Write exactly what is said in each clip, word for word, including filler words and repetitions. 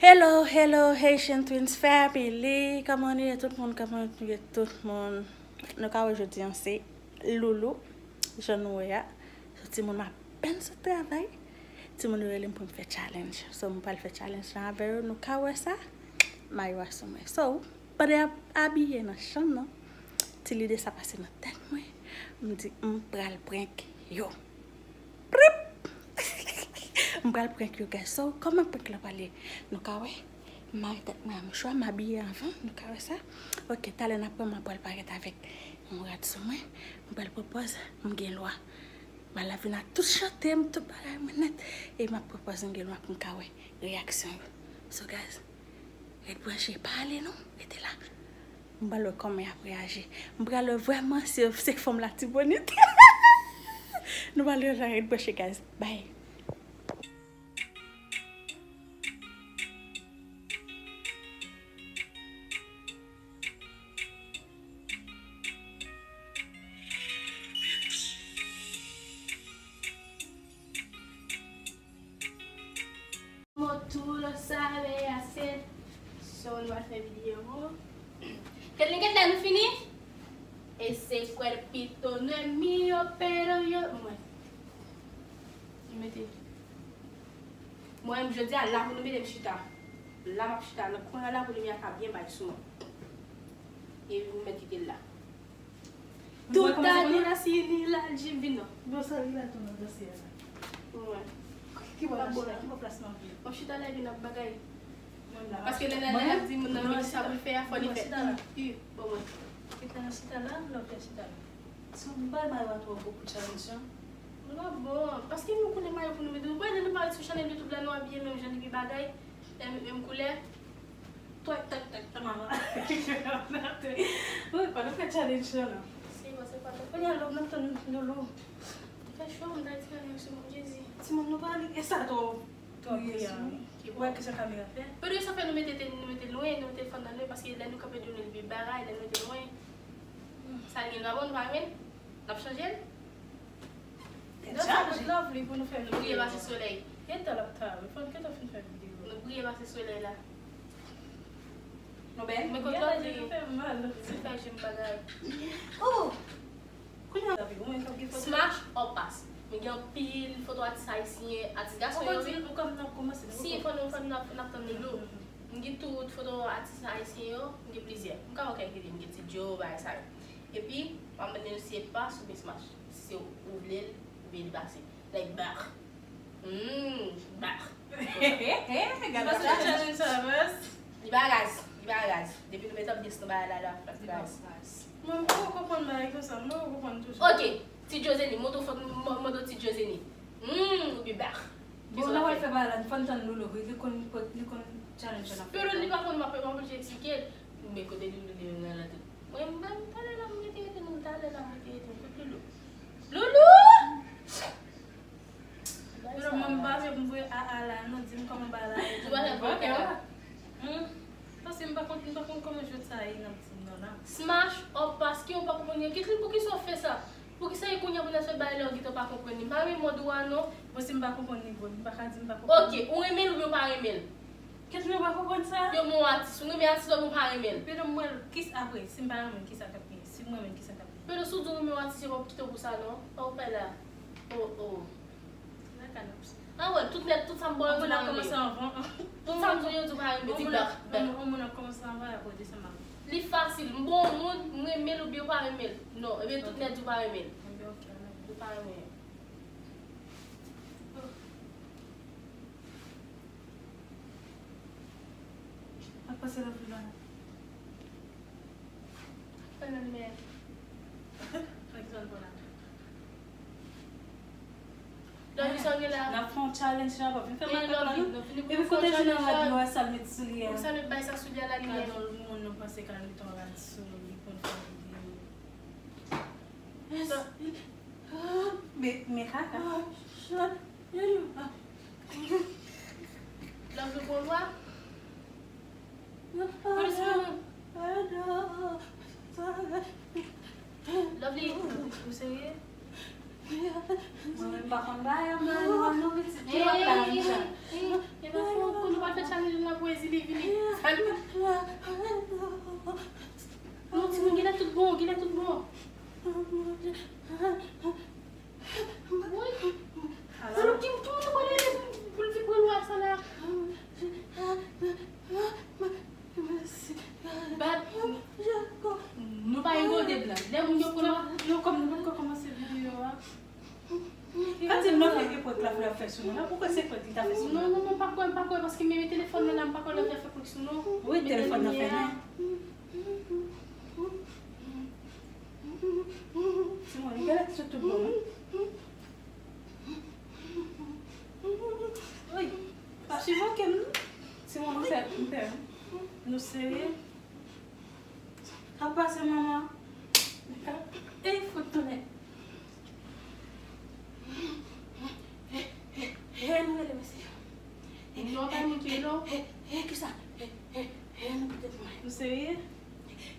Hello, hello, Haitian Twins family. Kòman nou ye tout moun? Kòman nou ye tout moun? Nou ka wè jodi an se Loulou, jan nou wè a. So, timoun m apèn sot travay. Timoun yo rele m pou m fè challenge. So, m pral fè challenge lan avè yo. Nou ka wè sa. Mayo a sou mwen. So, pandan y ap abiye nan chanm nan, ti lide sa pase nan tèt mwen. M di, m pral prank yo. Prip! M pral prank yo, guys. So, kòman prank la pral ye? Nou ka wè, m mare tèt mwen a mouchwa, m abiye anvan, nou ka wè sa. Ok, talè n ap wè, m ap pral parèt avèk yon rad sou mwen. M pral pran pòz, m gen lwa. Bal la vin ak tout chante m, tout bagay mwen nèt. E m ap pran pòz, m gen lwa pou m ka wè reyaksyon yo. So, guys, ret branche, pa ale non, rete la. M pral wè kòman y ap reyaji. M pral wè vrèman si se fanm Latibonit. Nou pral wè jan ret branche, guys. Bye. Como tú lo sabes hacer. So, nou va fè videyo. Ketlin, Ketlin, nou fini? Ese cuerpito no es mío, pero yo. Mwen. Li mete. Mwen, jodi a, la pou nou mete m chita. La, m ap chita nan kwen an la pou limyè a ka byen bay sou mwen. E nou mèt kite l la. Tout a de la sini la, Jim vin non. Bon, sa li la tou nan dosye a la. Mwen. Ki bò la chita? Ki bò plas mwen vle? Bon, chita la epi n ap bagay. Paske lè lè lè ap di moun nan mete sa pou l fè a, fò li fè. Bon, mwen. Kit la nan chita la, lòt la chita la. Si w bay mayo a twò gwo pou challenge lan. Non, bon, paske nou konnen mayo pou nou mete. Ou wè, lè nou parèt sou chanèl YouTube la, nou abiye menm jan epi bagay. Menm, menm koulè. Twèk, twèk, twèk, twèk, manman. Wi, pa nou fè challenge lan, non. Se bon, se pa twèk. Kounye a, lòm nan tann Loulou. Fè cho, m ta di, Jezi. Timoun, nou pa ale, e sa twò, twò kriye, wi. Ou wè kisa kamera fè? Pou de sa fè nou mete, nou mete lwen, nou mete telefòn nan lwen, paske lè nou kanpe di nou li pi bagay, lè nou mete lwen. Sa l gen dwa bon, nou pa renmen l? N ap chanje l? Love li pou nou fè videyo. Nou priye pase solèy. Gentan l ap ta, wi, fò n gentan fin fè videyo. Nou priye pase solèy la. Nou bèl? Men kote love li fè mal. Li fè je m bagay. Oh! Kounye a, ou menm k ap gen foto. Smash or pass. Men gen anpil foto atis ayisyen, atis gason yo, wi. Si, fò nou, fò n ap, n ap tann Loulou. M gen tout foto atis ayisyen yo, m gen plizyè. M ka wè kèk li, m gen Ti Joe, bagay sa yo. Epi, m ap mande nou si e pass oubyen smash. Si se ou vle l, oubyen li pase. Like, bah. Hmm, bah. Gade sa. Challenge sa, bas. Li pa raz, li pa raz. Depi nou met ambyans nan bagay la, la, la, raz. Mwen, m poko konprann bagay konsa, m poko konprann tou. Ok, Ti Joe Zeni, montre w foto, mo-, montre w Ti Joe Zeni. Hmm, ou bi bah. Bon, lè w al fè bagay la, fò n tann Loulou, wi, li konn, li konn challenge la. Pero li pa konn, m ap, m ap oblije eksplike l. Men kote Loulou li menm nan la tou. Mwen, m pa, m talè la, m rete, rete, non, m talè la, m rete, rete, m kote Loulou. Loulou! Pero mwen, m pa vle pou m voye a a la, non, di m kòman bagay la ye. Ou pa fè bon kè la. Hmm. Paske m pa konn, m pa konn kòman jwèt sa ye, n ap di m non la. Smash or pass, ki ou pa konprann yo. Ketlin, poukisa w fè sa? Poukisa e kounye a pou n ap fè bagay la, ou gentan pa konprann li? M pa renmen mòd ou a non. Bon, si m pa konprann li, bon, m pa ka di m pa konprann li. Ok, ou renmen l oubyen ou pa renmen l? Ketlin, ou pa konprann sa? Yo, m yon atis, ou renmen atis la oubyen ou pa renmen l? Pero m wè l, kis apre, si m pa renmen l, kisa k ap gen? Si m renmen l, kisa k ap gen? Pero si w di w renmen yon atis, yo p ap kite w pou sa non. Pa w fè la. Oh, oh. Ah wè, tout nèt, tout sa m ba yo, di w pa renmen. Tout sa m di w, yo di w pa renmen, di bèk, bèk. Yon moun ap kòmanse anvan, apre desanm ap. Li fasil, m bon moun, m renmen l oubyen w pa renmen l. Non, ebyen tout nèt di w pa renmen l. Ebyen, ok, alò. Ou pa renmen l. Ak pase lòt vlog la. Fè nan limyè. Fè ki zòn bon la. Lòvi sa gen la. N ap fè yon challenge la, pa vin fè makak la non. Epi kote Jina rad nou a, sa l met sou li a. Sa l met bay sa sou li a la limyè. Gade yon moun nou panse k al met yon rad sou li pou n fè videyo. Men, men kaka. Lòv nou bon lwa. Polis pou nou. Lòv li. Ou serye? Mwen menm pa konn bagay, mwen menm nou pitit. Ki lòt la, Micha? E pa fò, pou nou pa fè challenge la pou Vini, vini. Sa l pa. Non, timoun, genlè tout bon, genlè tout bon. Wi. Alò, ki, ki moun nou pral rele pou, pou l vin pran lwa sa la? Bat. Nou pa gen gode blan. Lè moun yo pran. Non, kòm nou poko kòmanse videyo a. Gade lòt epòk la, fè, fè sou nou la. Poukwa se epòk li ta fè sou nou? Non, non, non, m pa kwè, m pa kwè, paske menm telefòn nan la, m pa kwè lòt la fè prank sou nou. Wi, telefòn nan fèmen. Timoun, li genlè sot tout bon, wi. Wi, pa suivan ke m. Timoun, nou fè, nou fè. Nou serye. Sa k pase, manman? Ey, fout tounen. He, he, he, nou rele mesye. Non, pa moun ki non. He, he, he, kisa? He, he, he, nou kite pou mwen. Nou serye?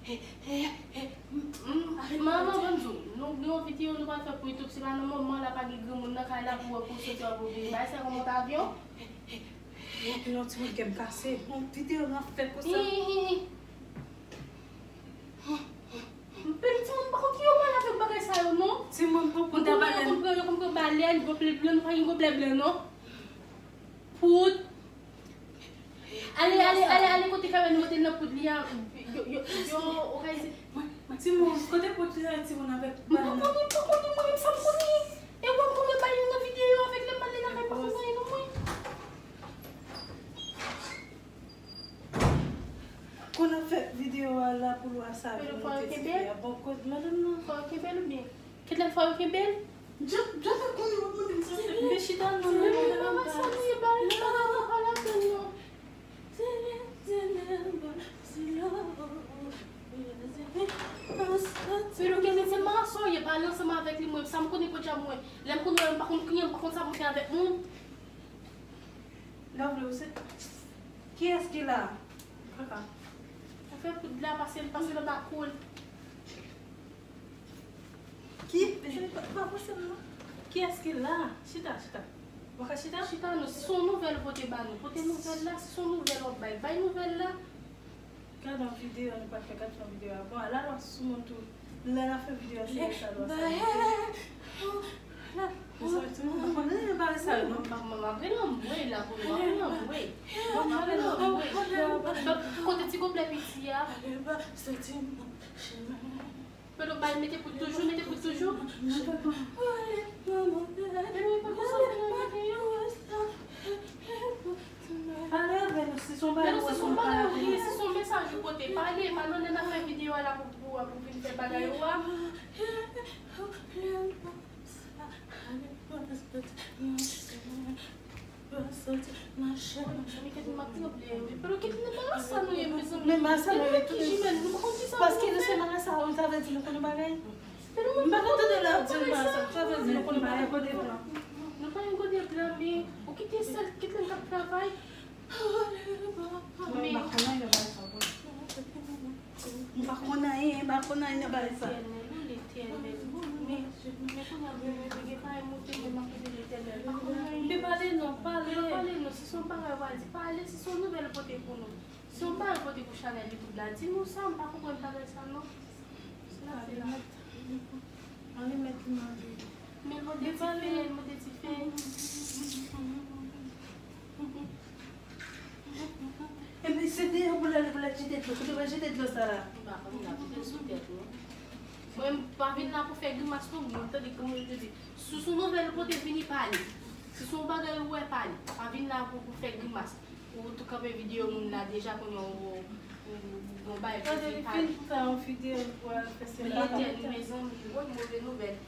He, he, he, mm, mm, manman, ban m di w, nou gen yon videyo nou pral fè pou YouTube, se pa nan moman la, pa gen granmoun nan kay la pou wè pou w soti w ap ouvri. Bay sa yon mòt avyon. Epi yon timoun kè m kase. Yon videyo n ap fè konsa. Hi, hi, hi. Menm timoun pa konn ki yo pral avèk bagay sa yo, non. Timoun pa konn. Yo konn pran, yo konn pran balèn, goplè blan, nou pa gen goplè blan, non. Poud. Ale, ale, ale, ale kote kay nou mete nan poud li a. Yo, yo, yo, yo, okayise. Timoun, kote poud li a, timoun avèk balèn? M pa konnen, m pa konnen, mwen menm sa m konnen. E w ap konn bay nou nan videyo avèk lè m ale nan kay pa konn anyen nan mwen. Konn ap fè videyo a la pou lwa sa vin monte ti fi a. Bon, kot madanm nan? Fò yo kenbe l oubyen? Kèt la, fò yo kenbe l? Djòb, djòb ap konn yo ap mande m sa. Men chita non, non, non, non, non, non, non, pa la pèn non. Pero kenbe se mason ye pale ansanm avèk li, mwen sa m konnen podyab mwen. Lè m konn wè m pa konn kriye, m pa konn sa pou m fè avèk moun. Lè w vle w se. Kiyès ki la? Kaka. Ou fè poud la pase, pase nan bakoul. Ki? Pa, pa pase non. Kiyès ki la? Chita, chita. Ou pa ka chita? Chita non, si se yon nouvèl ou pote ba nou, pote nouvèl la, si se yon nouvèl w ap bay, bay nouvèl la. Gade yon videyo, nou pa fè gade yon videyo a. Bon, ala lwa sou moun tou. Lè n ap fè videyo a, se sa lwa sa. Mezanmi, timoun pa konn anyen bagay sa yo, non. M ap rele anmwey la pou nou, m ap rele anmwey. M ap rele anmwey. Kote ti goplè piti a? Pèdo bay mete poud toujou, mete poud toujou. Pèdo e pa konsa pou nou mete yo. Pale avè nou, si se yon bagay ou wè, si se yon bagay ou ye, si se yon mesaj ou pote, pale, pa nan lè n ap fè videyo a la pou, pou, pou vin fè bagay ou a. Mezanmi, kèt m ap tranble wi. Pero kèt nou marasa nou ye, mezanmi. Men marasa nou ye tou. Ki jimèl, nou pa konn kisa pou nou fè. Paske nou se marasa, sa vle di nou konn yon bagay. Pero mwen pa konn tande lè ap di nou marasa, sa vle di nou konn yon bagay kote blan. Nou pa yon kote blan, men ou kite sèl kèt la k ap travay. Mwen pa konn anyen nan bagay sa, bon. M pa konn anyen, m pa konn anyen nan bagay sa. Letènèl, o Letènèl. Men, men kounye a, mwen, mwen, mwen gen pa yon moute, mwen, m ap mande Letènèl. Pa konn anyen. Men pale non, pale. Men pale non, si se yon bagay w a di, pale, si se yon nouvèl ou pote pou nou. Si se yon bagay ou pote pou chanèl YouTube la, di nou sa, m pa konprann bagay sa non. Se la, se la. Ann li mèt li mande. Men l mande ti fen, l mande ti fen. Epi se deyò pou l ale pou l al jete dlo. Kote w al jete dlo sa la? M pa konn, m ap jete l sou tèt ou. Mwen, m pa vin la pou fè grimas non, mwen tande kòman yo di. Si se yon nouvèl ou pote vini pale. Si se yon bagay ou wè pale. Pa vin la pou, pou fè grimas. Ou tou kanpe videyo moun la deja konnen ou, ou, ou, ou gon bagay pou di pale. Tande li fin fè yon videyo pou al fè se la. Li etèn, mezanmi, woy, move nouvèl.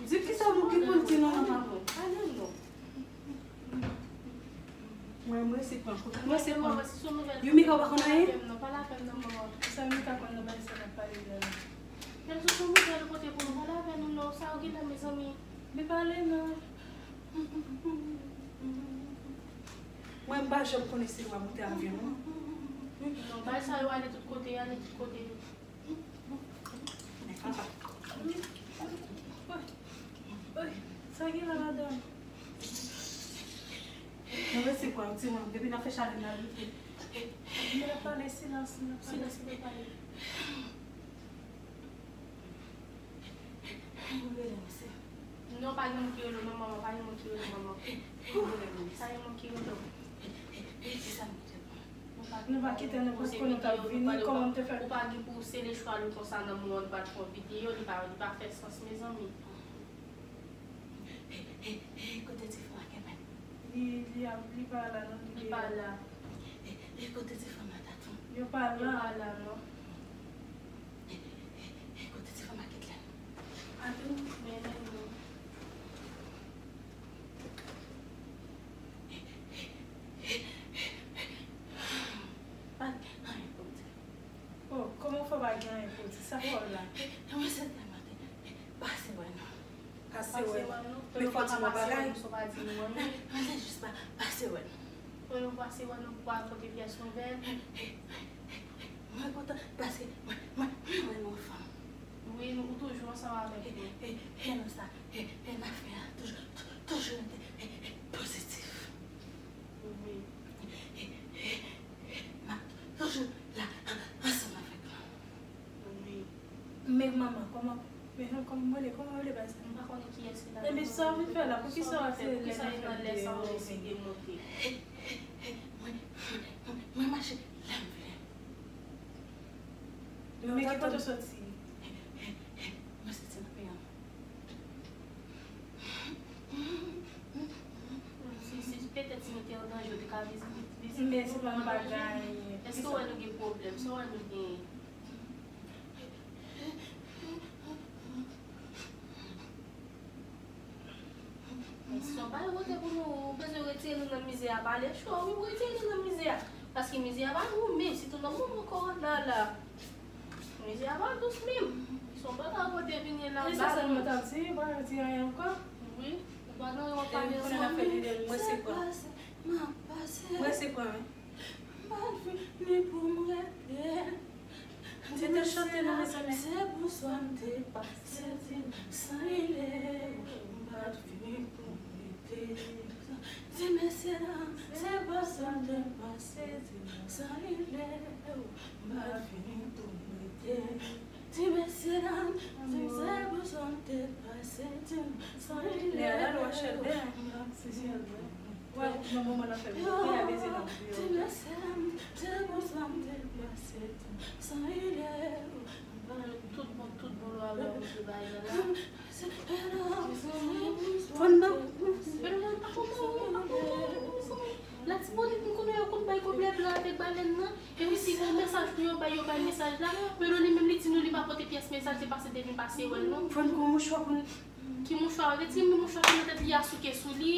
Di kisa nou ki pou l di non, non, non. Pale non. Mwen, mwen se pran kout. Mwen se pran. Yumika, ou pa konn anyen? Non, pa lapèn non, manman. Sa Yumika konn nan bagay sa n ap pale de la. Menm si se yon nouvèl ou pote pou nou, pale avè nou non. Sa ou gentan, mezanmi? Men pale non. Mwen, m pa janm konnen si l va monte avyon non. Non, bagay sa yo ale tout kote, ale tout kote. Sa gen la, madanm? Mwen resi pran ti mwen, depi nan fè chalè nan lite. N ap pale silans, n ap pale silans. Non, pa gen moun ki rele w, non, manman, pa gen moun ki rele w, manman. Pa gen moun ki rele w. Nou pa kite nou, paske nou t ap vini, kòman nou te fè? Ou pa gen pou w sele chwa nou konsa nan moman nou pa t fè yon videyo, li pa, li pa fè sans, mezanmi. Kote ti fanm ak Kevin? Li, li ap, li pa la, non, li pa la. Kote ti fanm ak Tatou? Yo pa la. Yo pa la, non. Kote ti fanm ak Etlen? Atou, men, men, non. Pa gen anyen pou m di. Oh, kòman w fè w pa gen anyen pou w di? Sa fè w la? Mwen se tèlman te pase wè nou. Pase wè nou. Men fò w di nou bagay. Mwen te jis pa pase wè nou. Pou nou pase wè nou pou al pote pyès nouvèl. Mwen kontan paske mwen, mwen, mwen wè nou ansanm. Wi, nou toujou ansanm avèk nou. E, e, e nou sa, e, e n ap fè a, toujou, tou- toujou rete, e, e pozitif. Wi. E, e, e, m ap toujou la, ansanm avèk nou. Wi. Men manman, kòman, men non, kòman m rele, kòman m rele bagay sa? M pa konnen kiyès ki la. Epi sa w vin fè la, poukisa w ap se lè nan fè videyo? Mwen, mwen, mwen mache lè m vle. Men ki kote w soti? Mwen soti nan peyi an. Si, si, petèt si nou te an danje, ou te ka vizite, vizite nou. Men se pa yon bagay. Èske w wè nou gen pwoblèm? Èske w wè nou gen Se yon bagay kote pou nou, ou bezwen retire nou nan mizè a, pale cho, wi, pou retire nou nan mizè a. Paske mizè a pa gou menm, sitou nan moman kowona la. Mizè a pa dous menm. Se yon bagay kote vini la. E sa sèlman t ap di, pa retire anyen ankò. Wi, ou pa nan yon pale ansanm. Mwen se pran. Mwen se pran, wi. M pa t vini pou m rete. M te chante non, mezanmi. Se pou sa m te pase, di m san rele w, m pa t vini pou m rete. Di mesye dam, se pa sa m te pase, di m san rele w, m pa t vini pou m rete. Di mesye dam, di m se pou sa m te pase, di m san rele w, m pa t vini pou m rete. Wè, nan moman nan fè m, fè a beze nan bouyon. Tout bon, tout bon lwa lwa ou te bay la la. Fò n nan. Fè nou nan pa konprann, pa konprann, pa konprann. Latibonit, m konnen yo konn bay koblè blan avèk balèn nan. Epi si gon mesaj pou yo bay, yo bay mesaj la. Men non, li menm li di nou li pa pote pyès mesaj, se pase te vin pase wè l non. Fò n gon mouchwa pou n Ki mouchwa? Retire menm mouchwa ki nan tèt li a, souke sou li.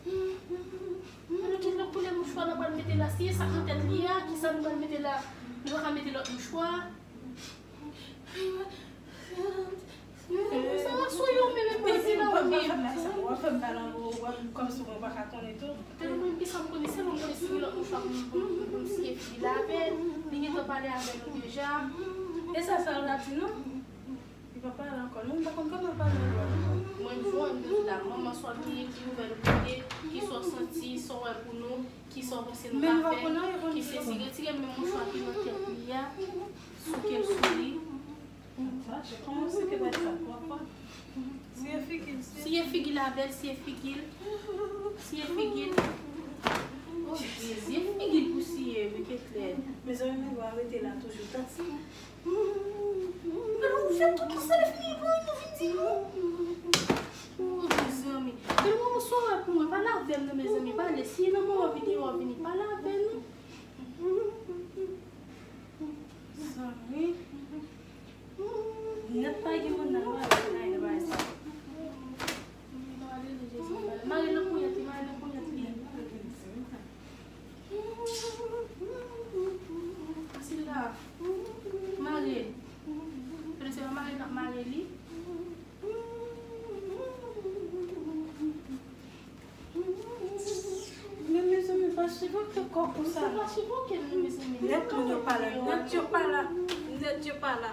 Ann nou gen lòt koulè mouchwa nou pral mete la. Si e sa k nan tèt li a, kisa nou pral mete la? Nou pa ka mete lòt mouchwa. Sa va sou yo menm, epi se la ou menm. W ap fè m pale anlè w, w ap kòmsi mwen pa ka konnen tou. Tèlman menm kisa m konnen, sèlman m konnen si gen lòt mouchwa pou m, pou m, pou m siye fi la avè l. Li gentan pale avè nou deja. E sa, sa l ap di non? Li pa pale ankò. Nou pa konn kòman l pale ankò. Mwen jwenn nou la. Manman, sa w gen, ki nouvèl ou gen, kisa w santi, sa w wè pou nou, kisa w panse nou ka fè, ki sesi, retire menm mouchwa ki nan tèt li a, souke l sou li. Sa, kòman w souke bagay sa twa fwa? Siye figi l, siye figi l avè l, siye figi l. Siye figi l. Oh, Jezi, figi l pou siye, wi, Ketlè. Mezanmi, men w arete la toujou, tanti. Alò, ou fè tout sa, lè fini, pou nou vin di nou. Oh, mezanmi. Gade manman sa w wè pou mwen, pale avè m non, mezanmi, pale. Si nan moman videyo a vini, pale avè nou. Zanmi. Nèt pa gen moun nan, nou pa gen nan bagay sa. Mare nan ponyèt li, mare nan ponyèt li. Fasil la. Mare. Konnen se pa mare n ap mare li. Men mezanmi, pa chivoke kò konsa. Se pa chivoke non, mezanmi. Nèt moun yo pa la, nèt yo pa la, nèt yo pa la.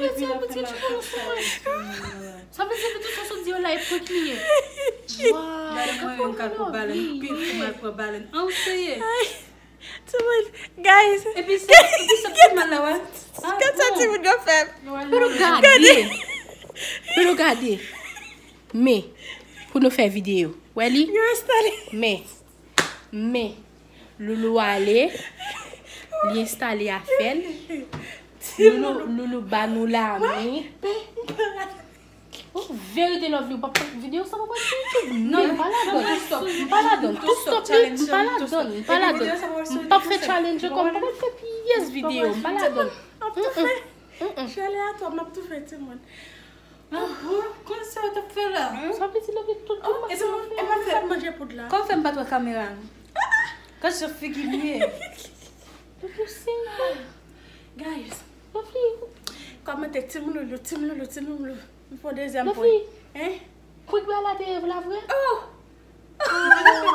vle di yon pitit chouchou sou mwen. Sa vle di pitit chouchou di yo la e prank li ye. Gade mwen menm k al pran balèn, pil fè m al pran balèn. An, ou serye? Timoun, guys. Epi sa, epi sa pi mal la, wè. Gad sa timoun yo fè. Pou nou gade. Pou nou gade. Men, pou nou fè videyo. Wè li? Yo enstale. Men, men, Loulou ale, li enstale afè l. Loulou, Loulou ba nou lamen. Oh, verite, Lovely, ou p ap fè videyo sa, pa pral sou YouTube. Non, m pa ladan. M pa ladan. Tou stop li, m pa ladan. M pa ladan. M p ap fè challenge ankò, m pa pral fè pyès videyo, m pa ladan. M ap tou fè. Chale a twòp, m ap tou fè, timoun. Ah bon? Kòman sa w t ap fè la? Sa vle di Lovely tout, tout match sa w fè. E pa fè manje poud la. Kòman fè m pa t wè kamera? Gad jan figi m ye. Guys. Lovely. Kòmante Team Loulou, Team Loulou, Team Loulou. M fè yon dezyèm pwen. Lovely. Hein? Quick bay la te Eve la vre? Oh!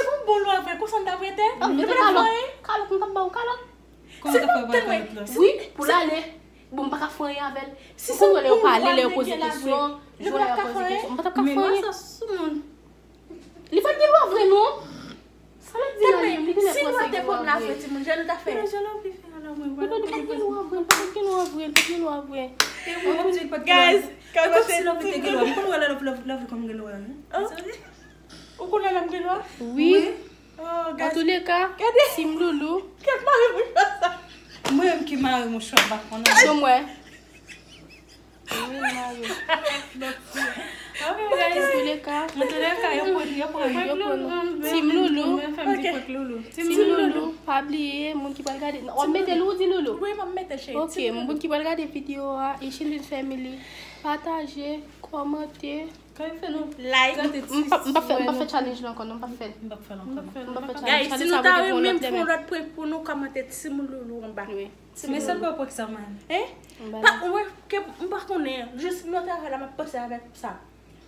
te gon bon lwa avè l, konsa n t ap rete? Li pa t ap fè anyen. Kalòt, m t ap ba w kalòt. Kòman w t ap fè pou kalòt la? Wi, pou l ale. Bon, m pa ka fè anyen avè l. Si se yon moun pale, lè yo poze kesyon, jwè a poze kesyon, m pa t ap ka fè anyen. Li pa t gen lwa vre, non. Sa l ap di la menm, li genlè panse li gen lwa vre. Timoun, jan nou ta fè. Li pa t gen lwa vre, li pa t gen lwa vre, li pa t gen lwa vre. Guys, kòm si love te gen lwa, m konn wè lè love, love, love kòm gen lwa, non? Ou konnen lè m gen lwa? Wi. Antouleka, Team Loulou. Kèt mari mouchwa sa. Mwen menm ki mari mouchwa, m pa konnen. Yo mwen. Wi, mari. Antouleka. Antouleka, yo pran, yo pran. Yo pran. Team Loulou. Team Loulou. Pa bliye, moun ki pral gade. W ap mete l ou di Loulou? Wi, m ap mete cheri. Ok, moun ki pral gade videyo a, Asian Family, pataje, kòmante. Kan yo fè nou like. M p ap fè, m p ap fè challenge la ankò, non, m p ap fè l. M p ap fè l ankò. M p ap fè Guys, challenge. Si nou ta renmen m fè yon lòt prank pou nou, kòmante Team Loulou anba. Men sèl pa prank sa, man. Hein? Pa, mwen, ke, m pa konnen. Jis nan travay la, m ap panse avèk sa.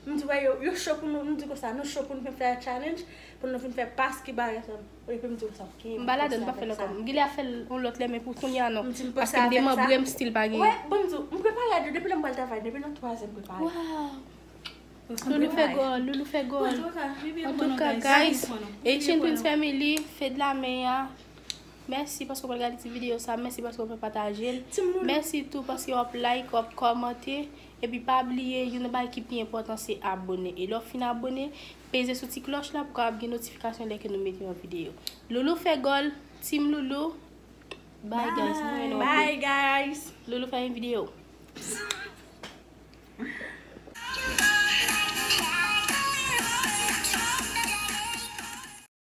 M di, wè, yo, yo cho pou nou, m di konsa, nou cho pou nou vin fè challenge, pou nou vin fè pas ki bagay sa. Epi m di konsa, ok. M pa ladan, m pa fè l ankò. M genlè ap fè l yon lòt lè, men pou kounye a non. Paske m demanbre, m still pa gen. Wè, bon, m di w, m prepare a de, depi lè m pral travay, depi nan twa zè m prepare. Wow. Loulou fè gòl, Loulou fè gòl. Antouka, guys, Asian Family, fè de la men a. Mèsi paske w pral gade ti videyo sa, mèsi paske w pral pataje l. Mèsi tou paske w ap like, w ap kòmante. Epi pa bliye, youn nan bagay ki pi enpòtan se abone. E lè w fin abone, peze sou ti klòch la pou w kapab gen notifikasyon lè ke nou mete yon videyo. Loulou fè gòl, Team Loulou. Bye guys, nou wè nou ankò. Bye guys. Loulou fè yon videyo.